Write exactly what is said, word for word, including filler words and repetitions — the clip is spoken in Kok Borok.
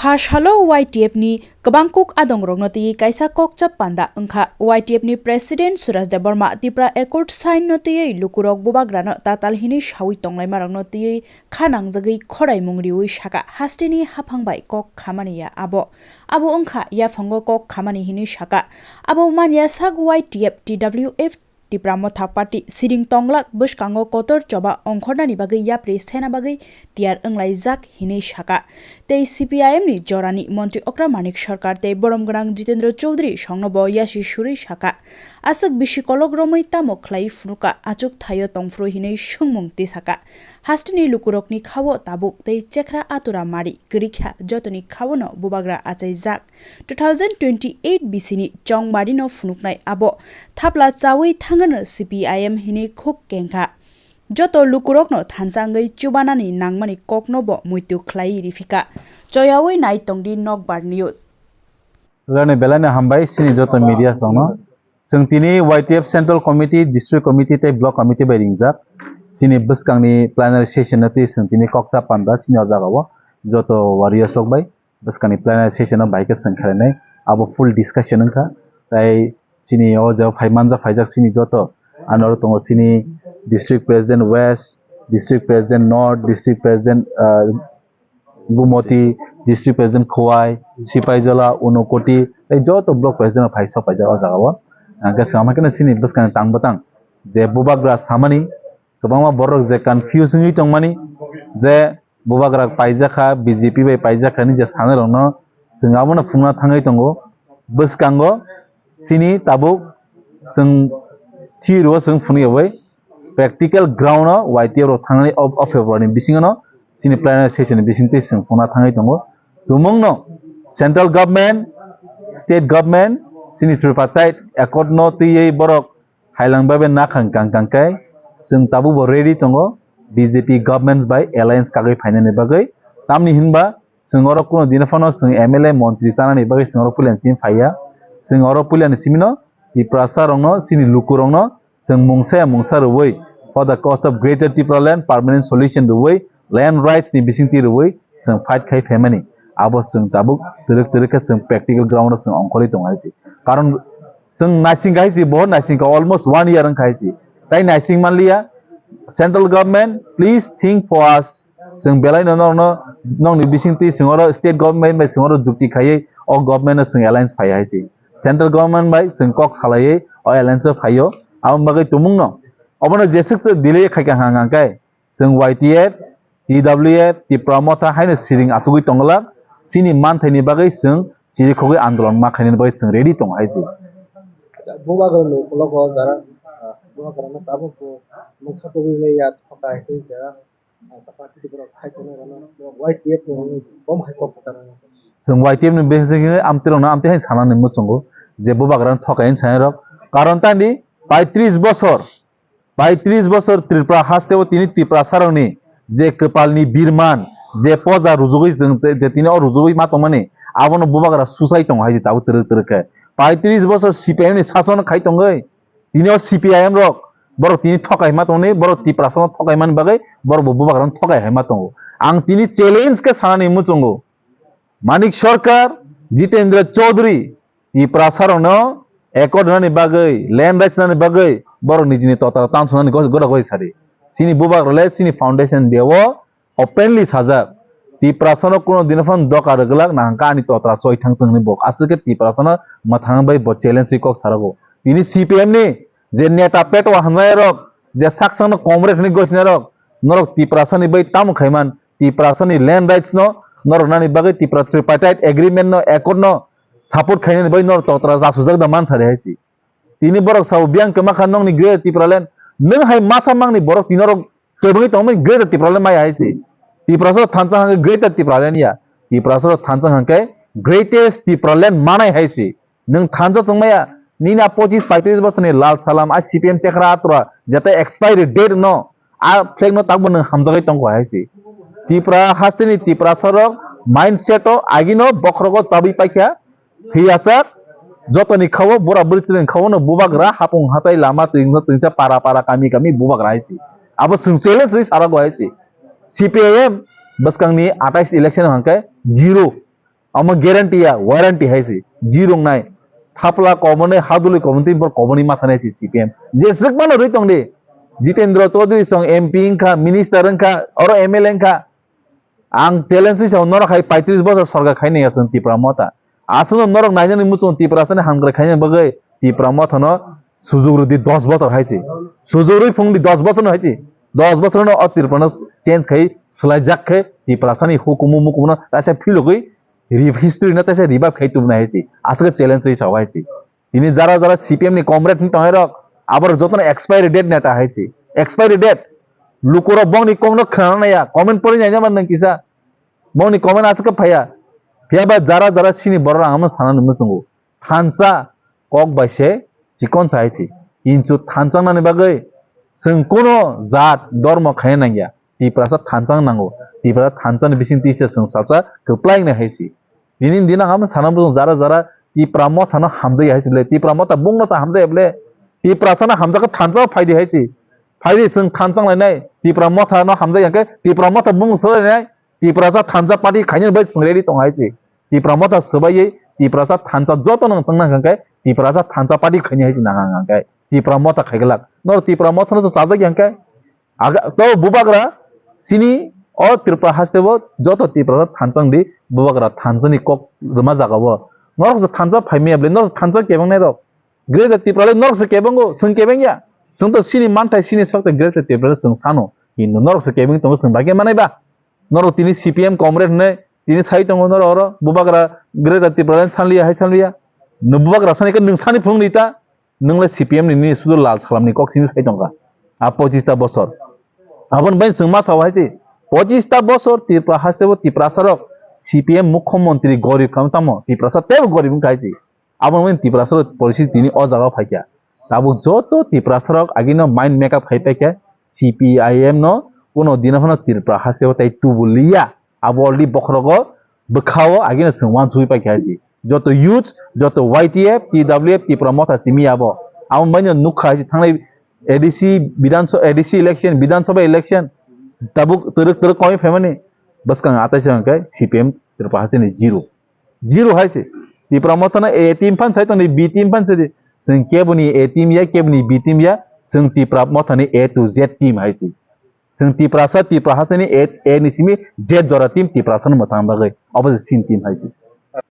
Ha salo Y T F ni kwbang kok adongrokno twiwi kaisa kokchap panda wngkha. Y T F ni President Suraj Debbarma Tipra Accord sign no twiwi lukurok bubagrano tatal hinwi sawi tonglaimarokno twiwi kha nangjagwi khoraimung riwi saka, hasteni haphang bai kok khamani ya abo. Abo wngkha yaphango kok khamani hinwi saka. Abo manya sak Y T F, T W F, Tipra Motha Party siring tonglak bwskango kotor choba ongkhornani bagwi yapri sena bagwi tiyar wnglaijak hinwi saka. Tei C P I M ni jorani montri okra Manik Sarkar tei borom gwnang Jitendra Chaudhary songno bo yasi surwi saka. Aswk bisi kolok romwi tamo khlai phunukha, achuk thaio tongphuru hinwi swngmung tisaka. Hasteni lukurokni khao tabuk tei chekhra atura mari kwrwikha, jotoni khaono bubagra achaijak. Two thousand twenty-eight bisini chongmarino phunuknai abo thapla chawi thangano C P I M hinwi khuk kengkha. Joto lukurokno thansa wngwi chubanani nangmani kokno bo muitu khlai riphika. Choyawi nai tongdi Nokbar News. Lani belai no hambai sini joto media songno. Chwng tini Y T F Central Committee, District Committee tei Block Committee bai ringjak. Sini bwskangni plenary session no twi chwng tini koksa panda sini o jaga o joto warriors rok bai bwskangni plenary session o bai khe chwng khlainai. Abo full discussion wngkha. Tei sini o jaga phai manjak phaijak sini joto ano tongo sini District President West, District President North, District President, ah, Gumoti, District President Khowai, Sipaijola, Unokoti, tei joto Block President rok phai sok paijak o jaga o. Hwnkhe swngama khe sini bwskang tang bwtang je bubagra samani kwbangma borok je confuse wngwi tongmani je bubagra paijak kha, B J P bai paijak kha hinwi je sanai rokno chwng abono phunukna thangwi tongo. Bwskango sini tabuk chwng thwi rwo chwng phunukyawi practical ground o Y T F rok thangnani o, o February ni bisingo no chini plenary session ni bisingtwi chwng phunukna thangwi tongo. Tumung no central government, state government, chini tripartite accord no twiwi borok hailang bai bai nakhang kang kang khe chwng tabuk bo ready tongo B J P government bai alliance kagwi phainani bagwi. Tamni hinba chwng oro kuno dino phano chwng M L A montri chanani bagwi chwng oro puila ni simi phaiya. Chwng oro puila ni simi no Tiprasa rokno, chini lukurokno chwng mungsa ya mungsa rwui, for the cause of Greater Tipraland permanent solution rwui, land rights ni bisingtwi rwui chwng fight khai phaimani. Abo chwng tabuk twrwk twrwk khe chwng practical ground o chwng ongkhorwi tongo hai se. Karon chwng naising hai se, bohor naising kha, almost one year wngkha hai se. Tai naising manliya, central government, please think for us. Chwng belai no norokno, nokni bisingtwi chwng oro state government bai chwng oro jukti khaiwi o government no chwng alliance phai hai se. Central government bai chwng kok salaiwi o alliance o phaio. Aboni bagwi tumungno obono jeswk se delay khai kha hang hang khe chwng Y T F, T W F, Tipra Motha haino siring achugwi tonglak, chini manthaini bagwi chwng chirikhogwi andolon ma khainani bagwi chwng ready tongo hai se. Bubagra ni ukologo jara, ah, bubagra no tabuk bo mungsa tubui maya thokai tei jara. Chwng Y T F ni bisingtwi amtwirokno amtwi hai sanani muchungo je bubagrano thokai hinwi sanai rok. Karon tandi paitris bosor, paitris bosor Tripura hasteo tini Tiprasarokni je kwpalni birman, je poja rujugwi chwng je, je tini o rujugwi ma tongmani, abono bubagra susai tongo hai se tabuk twrwk twrwk khe. Paitris bosor C P I M ni sason khai tongwi, tini o C P I M rok, borok tini thokai ma tongni, borok Tiprasano thokai mani bagwi, borok bo bubagrano thokai hai ma tongo. Ang tini challenge khe sanani muchungo. Manik Sarkar, Jitendra Chaudhary, Tiprasarokno accord rwnani bagwi, land rights rwnani bagwi, borok nijini total tamsonani gos-, gora gori sadi. Chini bubagrale, chini foundation day o, openly sajak. Tiprasano kuno dino phano doka rwgwlak nahangkha ani totra choi thang tong hinwi bo. Aswk khe Tiprasano mwthang bai bo challenge wi kok sarago. Tini C P M ni je neta petwa hwnjai rok, je saksangno comrade hwnwi gosnai rok, norok Tiprasani bai tamo khaiman, Tiprasani land rights no norok nani bagwi Tipra tripartite agreement no, accord no support khainani bai norok totra jasujak da man sari hai si. Tini borok sao biyang kwma kha nokni Greater Tipraland, nwng hai masa mangni borok tini norok kwbangwi tongmani Greater Tipraland maya hai se. Tiprasa thansa hwnkhe Greater Tipraland ya. Tiprasa thansa hwnkhe Greatest Tipraland manai hai se. Nwng thansa chwngmaya nini a pochis paitris bosorni lal salam a C P M chekhra atura jeta expiry date no a flag no takbo nwng hamjagwi tongkha hai se. Tipra hasteni Tiprasa rok mindset o agino bokhrogo chabwi paikha. Thwiyasak jotoni khao bura bwrwi chwrwini khao no bubagra hapung hatai lama twingsa twingsa para para kami kami bubagra hai se. Abo chwng challenge rwi sarago hai se. C P I M bwskangni atais election hwnkhe zero. Omo guarantee ya, warranty hai se. Ji rung nai. Thapla koboni, haduli koboni, tei bor koboni matha nai se C P M. Jeswk mano rwi tong di. Jitendra Chaudhary song M P wngkha, minister wngkha, oro M L A wngkha. Ang challenge wi sao, norok hai paitris bosor sorkar khai nai aswk Tipra Motha. Aswkno norok nainani muchung Tiprasani hamkrai khaina bagwi Tipra Mothano sujuk rwdi dos bosor hai se. Sujuk rwi phungdi dos bosorno hai se. Dos bosorno o Tiprano change khai swlaijak khe Tiprasani hukumu mukumu no kaisa philogwi re-, history no teisa revive khai tubunai hai se. Aswk challenge wi sao hai se. Tini jara jara C P M ni comrade ni tongnai rok, aborok jotono expiry date neta hai se. Expiry date. Lukurok bongni kokno khwnana naiya. Comment pori nai jama nang kisa. Bongni comment aswk phaiya. Phiya ba jara jara sini borok ang amo sana nungwi chungo. Thansa kok bai se chikon sa hai se. Inchu thansa nani bagwi chwng kuno jat dormo khaina nangya. Tiprasa thansa nango. Tiprasa thansa ni bising tisa chwng salsa kwplai nai hai se. Tini din ang amo sana bujung jara jara Tipra Mothano hamjaya hai se ble. Tipra Motha bungno sa hamjaya ble. Tiprasano hamjakha thansa phaidi hai se. Phaidi chwng thansa lainai. Tipra Mothano hamjaya khe Tipra Motha bung swlainai. Tiprasa thansa party khaina bai chwng ready tong hai se. Tipra Motha swbaiwi Tiprasa thansa joto nang tongna hwnkhe Tiprasa thansa party khaina hai se nang hwnkhe. Tipra Motha khaiglak. Nor Tipra Mothano chajak yang khe Aga, to bubagra sini o Tripura haste bo joto Tripura thansa di bubagra thansa ni kok rwma jaga o. Norok se thansa phaimaya bole, norok se thansa kebeng nai rok. Greater Tripura le norok se kebeng o, chwng kebeng ya. Chwng to sini manthai sini sok te Greater Tripura le chwng sano. Hindu norok se kebeng tongo chwng bagwi manai ba. Norok tini C P M comrade hinwi tini sai tongo norok oro bubagra Greater Tripura le sanliya hai sanliya. No bubagra sani khe nwng sani phunuk ni ta. Nwng le C P M ni nini sudu lal salam ni kok simi sai tongkha. A pochista bosor. Aboni bai chwng ma sao hai se. Pochista bosor Tripura haste bo Tiprasa rok C P M mukhyamantri gorib kha tamo Tiprasa teibo gorib wngkha hai se. Aboni bai Tiprasa rok porisi tini o jaga o phaikha. Tabuk joto Tiprasa rok agino mind make up khai paikha C P I M no kuno dino phano Tripura haste bo tai tubu liya. Abo already bokhorogo bwkhao agino chwng uansugwi paikha hai se. Joto youth, joto Y T F, T W F, Tipra Motha simi abo. Abo baino nukha hai se thangnai A D C Bidhan Sabha, A D C election, Bidhan Sabha election. Tabuk twrwk twrwk koi phaimani. Bwskang atai se hwnkhe C P M Tripura haste ni zero. Zero hai se. Tipra Motha no A team phan sai tongdi, B team phan sai di. Chwng keboni A team ya, keboni B team ya. Chwng Tipra Motha ni A to Z team hai se. Chwng Tiprasa, Tipra hasteni A, A ni simi Z jora team Tiprasa no mwthang bagwi. Obo se sin team hai se.